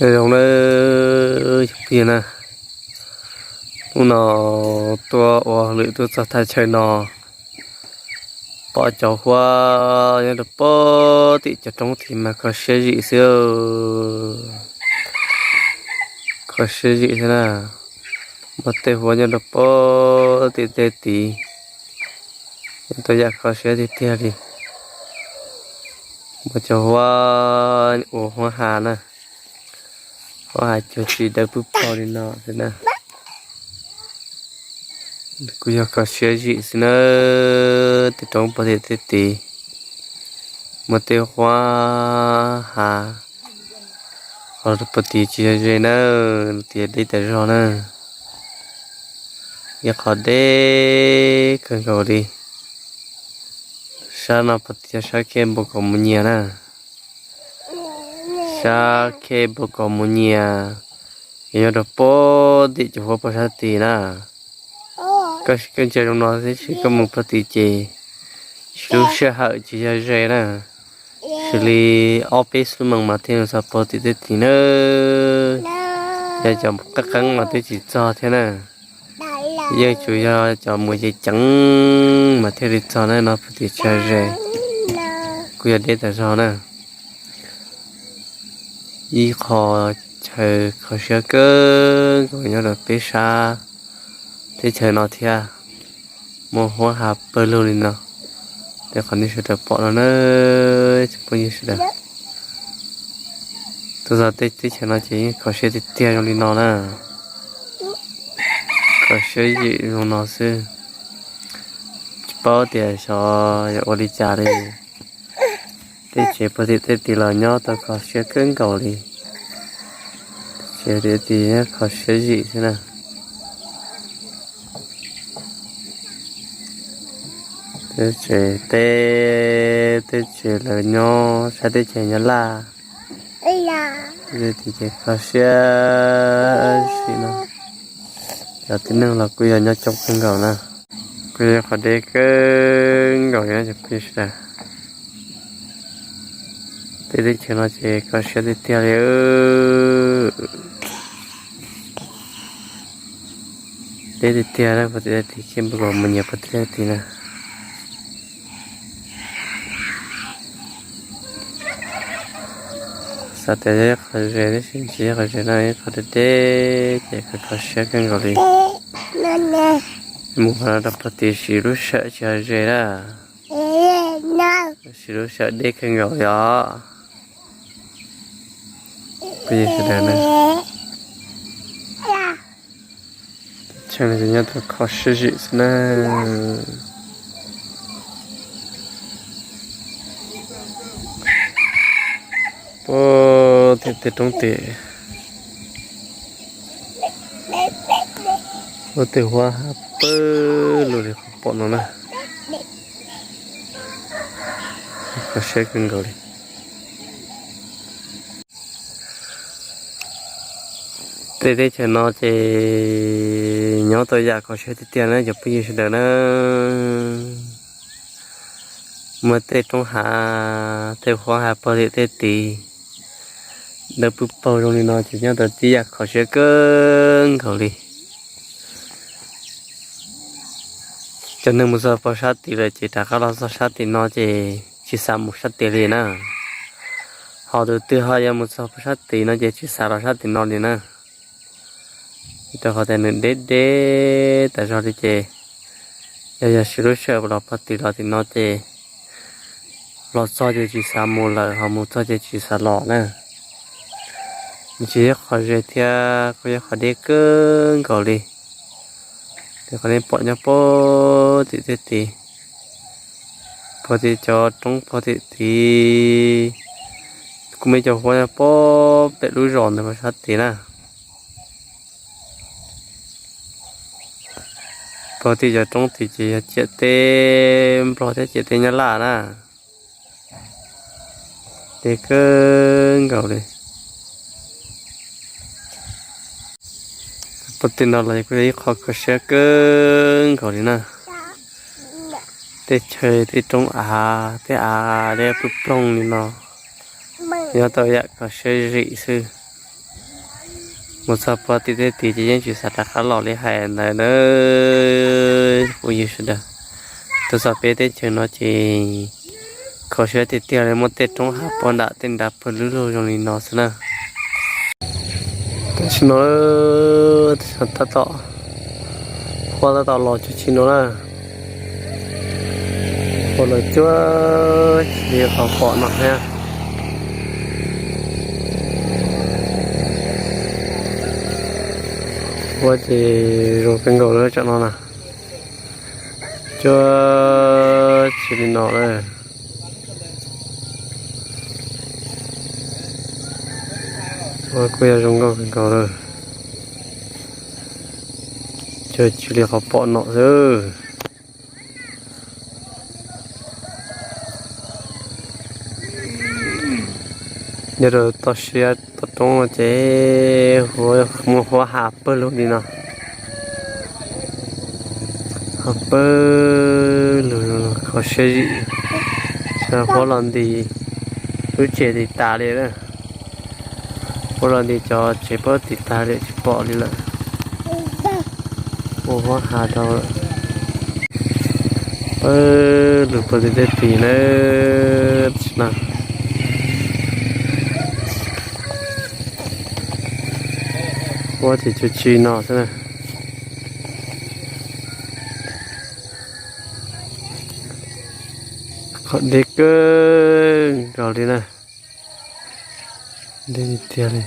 Zoo na, hnub no tuaj ua hauj lwm tuaj txog thaj chaw no, pom cov huab nyob rau pem tim cov roob tid mas kho siab zim xwb. Kho siab zim xwb na. Muaj tej huab nyob rau pem tim tej tid, tau yam kho siab tiag tiag li. Muaj cov huab ua huab ha na, huab ha cuag tsis dawb pwb paug li no xwb na. Kuj yog kho siab zim xwb na. Tej roob pem tim tej tid muaj tej huab ha, ho pem tid tsis yog ze na, no tias deb tas zog na. Ib qho deb kawg nkaus li. Sab no pem tid yog sab khej npau kom mus nyias na. Sab khej npau kom mus nyias, yog nyob rau pem tim cov huab pem sab tid na. Koj ntsia zoo no tab sis koj mus pem tid ces lub sij hawm tsis yog ze na. Xws li ob peb xuab moos mas thiaj mus txog pem tim tej tid na. Yog cov qeeb qeeb mas twb tsis txog thiab na. Yeej tsuas yog cov mus ceev ceev mas thiaj li txog na, no pem tid tsis yog ze. Kuj yog deb tas zog na. Ib qho chaw kho siab kawg nkaus nyob rau peb sab teb chaws no thiab. Muaj huab ha pawg lug li no, tej qhov nej sawv daws pom no na, cov phooj ywg sawv daws. Tuaj txog tej teb chaws no ces yeej kho siab tiag tiag zoo li no na. Kho siab zim zoo no xwb. Tsis paub tias xyov yuav ua li cas li. Tej tsev pem tim tej tid los nyob tau kho siab kawg nkaus li. Tsev tim tid nyob kho siab zim xwb na. Tej tsev teb, tej tsev lawv nyob sab teb chaws Nyab Laj, tej tid ces kho siab zim no. Cov tib neeg los kuj yog nyob coob kawg nkaus na. Kuj yog qhov deb kawg nkaus li na cov phooj ywg sawv daws. Tej teb chaws no ces kho siab tiag tiag li. Deb tiag tiag na, pem tim tej tid khej npau kom mus nyias pem tim tej tid na. Xav tias yog ib qho ze tab sis tsis yog ib qho ze na, ib qho deb deb ces kho kho siab kawg nkaus li. Mus qhov no rau pem tid siv lub sij hawm tsis yog ze na. Siv lub sij hawm deb kawg nkaus li os. Phooj ywg sawv daws na, chaw no ces nyob tau kho siab zim xwb na. Puag tim tej roob tid, ua tej huab ha pawg lug li qhov pom no na. Kho siab kawg nkaus li. Tej teb chaws no ces nyob tau yam kho siab tiag tiag na cov phooj ywg sawv daws na. Muaj tej roob hav, tej huab hav pog tim tej tid, dawb pwb paug zoo li no ces nyob tau tib yam kho siab kawg nkaus li. Cov neeg mus txog pog sab tid lawm ces rov qab los txog sab tim no ces tsis xav mus sab tid li na. Ho tus twg ho yuav mus txog pog sab tid no ces tsis xav los sab tim no li na. Rau qhov tias nws deb deb tas zog li ces yog yog siv lub sij hawm los pog tid los tim no ces los txog ces tsis xav mus lawm, ho mus txog ces tsis xav los na. Nws tsis yog qhov ze thiab kuj yog qhov deb kawg nkaus li. Tej qhov nej pom nyob pog tim tej tid, pog tim cov roob pog tim tid, kuj muaj cov huab nyob pog pem lub zos ntawd pog sab tid na. Pog tim cov roob tid ces yog ciam teb Nplog thiab ciam teb Nyab Laj na. Deb kawg nkaus li. Pog tim no los kuj yog ib qho kho siab kawg nkaus li na. Tej chaw tej roob av tej av deb ploog ploog li no, nyob tau yam kho siab zim xwb. Mus txog puag tim tej tid ces yeej tsis xav rov qab los li hais ntawd na. Phooj ywg sawv daws, tuaj txog peb teb chaws no ces kho siab tiag tiag li, muaj tej roob hav puag nram tej nrad pawg lug zoo li no xwb na. Tam sim no tab tom, huab tab tom los cuag tsi no na. Huab los cuag tsi li qhov pom no thiab. Huab ces zoo kawg nkaus li tsam no na. Cuag tsi li no na. Huab kuj yog zoo nkauj kawg nkaus lawm. Cuag tsi li qhov pom no xwb. Nyob rau toj siab toj roob no ces muaj huab hav pawg lug li no. Hav pawg lug, kho siab zim. Huab los nti, lub tsev tiv tas li na. Huab los nti cov tsev puag tiv tas li tsis pom li lawm. Ua huab hav rau lawm. Pawg lug puag tim tej tid na. Huab ces cuag tsi no xwb na. Qhov deb kawg nkaus li na. Deb tiag tiag li.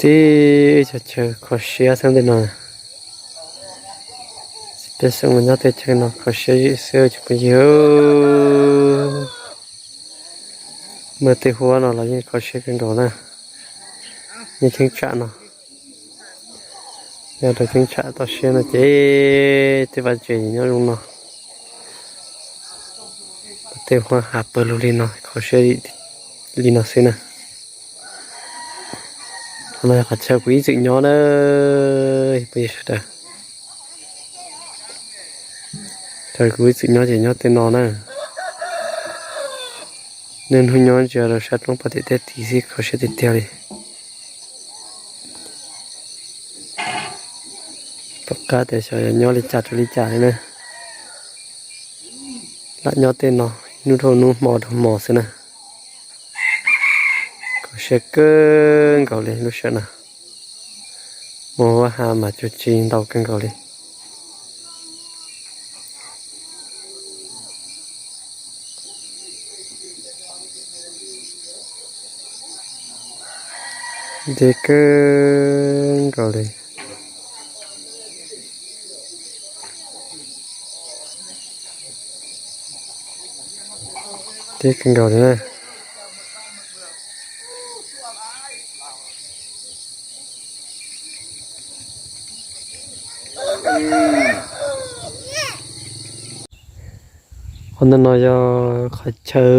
Tib co chaw kho siab xwb ntawm no. Peb xeem mus nyob tej chaw no kho siab zim xwb cov phooj ywg. Muaj tej huab no los yeej kho siab kawg nkaus na. Nyob cheeb tsam no, nyob rau cheeb tsam toj siab no ces tej vaj tsev nyob zoo no. Tej huab hav pawg lug li no kho siab li no xwb na. Qhov no yog qhov chaw kuv ib txwm nyob na, phooj ywg sawv daws. Chaw kuv ib txwm nyob ces nyob tej no na. Niaj hnub nyob ntsia rau sab roob puag tim tej tid xwb kho siab tiag tiag li. Tom qab tias xyov yog nyob li cas rau li cas li na. Lam nyob tej no ib hnub dhau hnub hmo dhau hmo xwb na. Kho siab kawg nkaus li lub sij hawm no. Muaj huab hav mas cuag tsi ntau kawg nkaus li. Deb kawg nkaus li. Deb kawg nkaus li na. Qhov ntawm no yog qhov chaw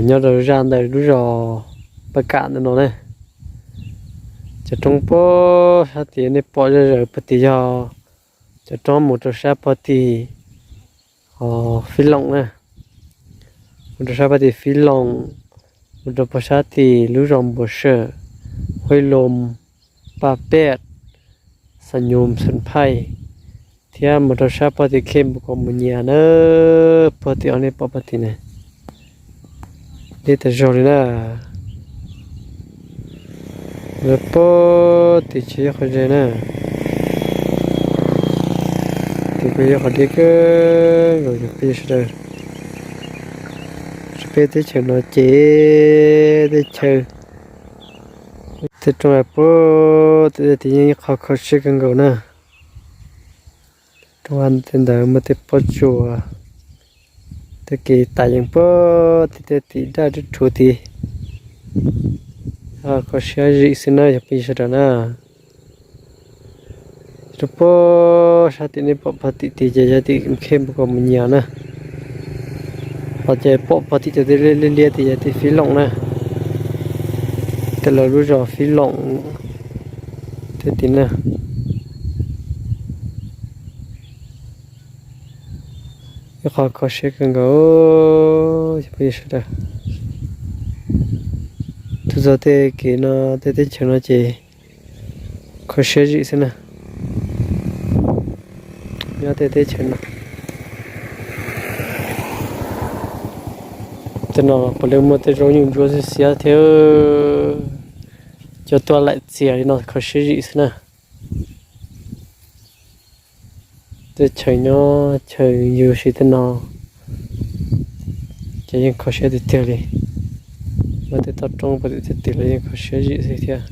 nyob rau zaj ntawm lub zos Paj Kam ntawm no na. Cov roob puag sab tid nej pom zoj zaws puag tim yog cov roob mus rau sab puag tim Fib Loos na. Mus rau sab puag tim Fib Loos, mus rau puag sab tim lub zos Npuas Sawm, Huaib Loos, Paj Pej, Xa Nyum, Xeem Phaij, thiab mus rau sab puag tim Khej Npus Kaus Mus Nyias na, puag tim ob nej pom puag tim na. Deb tas zog li na. Lawv puag tim tsis yog qhov ze na. Tim kuj yog qhov deb kawg nkaus yog peb sawv daws. Peb teb chaws no ces teb chaws, tej roob puag tim yeej ib qho kho siab kawg nkaus na. Roob tej ntawd muaj tej pob tsuas, tej kev tas yees puag tim tej tim daj rhuv tid. Kho siab zim xwb na yog peb sawv daws na. Rau puag sab tim nej pom puag tim tid ces yog tim Khej Npus Kaus Mus Nyias na. Ho ces pom puag tim cov liab liab tid yog tim Fib Loos na. Tej lawv lub zos Fib Loos tej tid na. Ib qho kho siab kawg nkaus peb sawv daws. Txog tej kev no, tej teb chaws no ces kho siab zim xwb na. Nyob tej teb chaws no, tej no puav leej muaj tej zaub nyuj ntsuab xiab xiab thiab. Cov tuaj laim txias li no kho siab zim xwb na. Tej chaw nyob chaw yug si tej no ces yeej kho siab tiag tiag li. Muaj tej toj roob puag tim tej tim los yeej kho siab zim xwb thiab.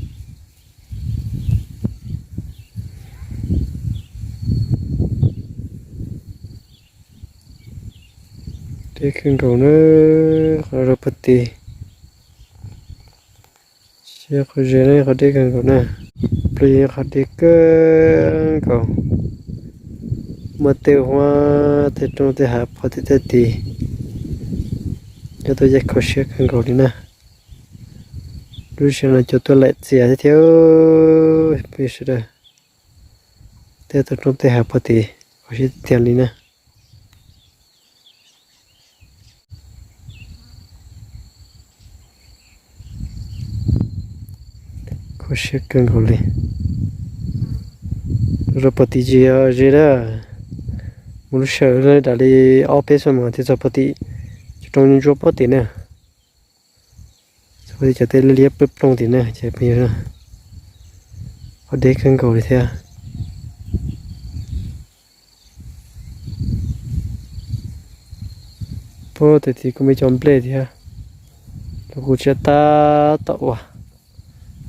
Deb kawg nkaus na, qhov rau puag tim. Qhov ze no qhov deb kawg nkaus na. Pliag qhov deb kawg nkaus. Muaj tej huab tej roob tej hav puag tim tej tid. Cov tuaj yeej kho siab kawg nkaus li na. Lub sij hawm no cov tuaj laim txias thiab thiab. Peb sawv daws, tej toj roob tej hav puag tim kho siab tiag tiag li na. Kho siab kawg nkaus li. Rau puag tim tsis yog ze na. Mus lub sij hawm dam li ob peb xuab moos thiaj txog puag tim cov roob ntsuab puag tim na. Txog puag tim cov tej liab liab plooj plooj tim na ces pheej yog qhov deb kawg nkaus li thiab. Puag tim tid kuj muaj cov nplej thiab. Los kuj tsis tab tom ua,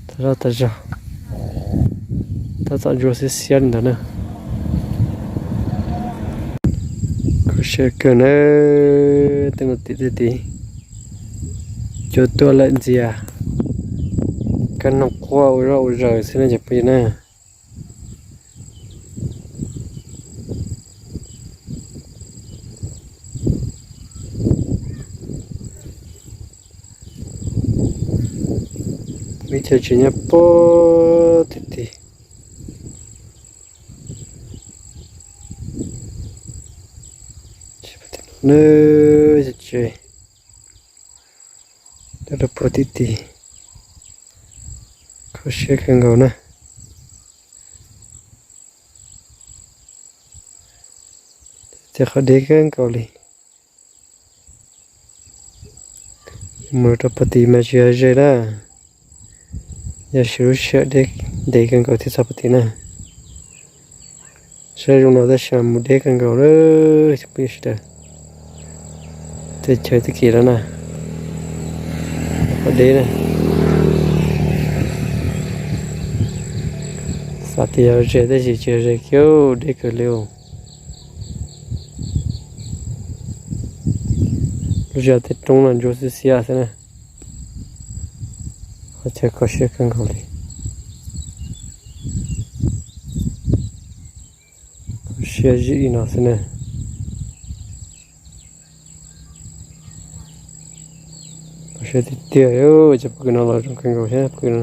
tas zog tas zog, tab tom ntsuab xiab xiab li ntawd na. Kho siab kawg na, tej no tim tej tid. Cov tuaj laim ntxias, kab noog quaj ua zoj ua zaws xwb na cov phooj ywg na. Ib co tsev nyob puag tim tid. Nws tsev rau puag tim tid, kho siab kawg nkaus na. Ces qhov deb kawg nkaus li. Mus rau puag tim mas tsis yog ze na, yog siv lub sij hawm ntev kawg nkaus thiaj txog puag tim na. Saib zoo no tab sis mas mus deb kawg nkaus lawm cov phooj ywg sawv daws. Tej chaw tej kev no na, qhov deb na. Xav tias yog ze tab sis tsis yog ze kiag, deb kawg li. Lub sij hawm tej roob no ntsuab xiab xiab xwb na. Qhov chaw kho siab kawg nkaus li. Kho siab zim li no xwb na. Kho siab tiag tiag, cov pob kws no los zoo kawg nkaus thiab, pob kws no.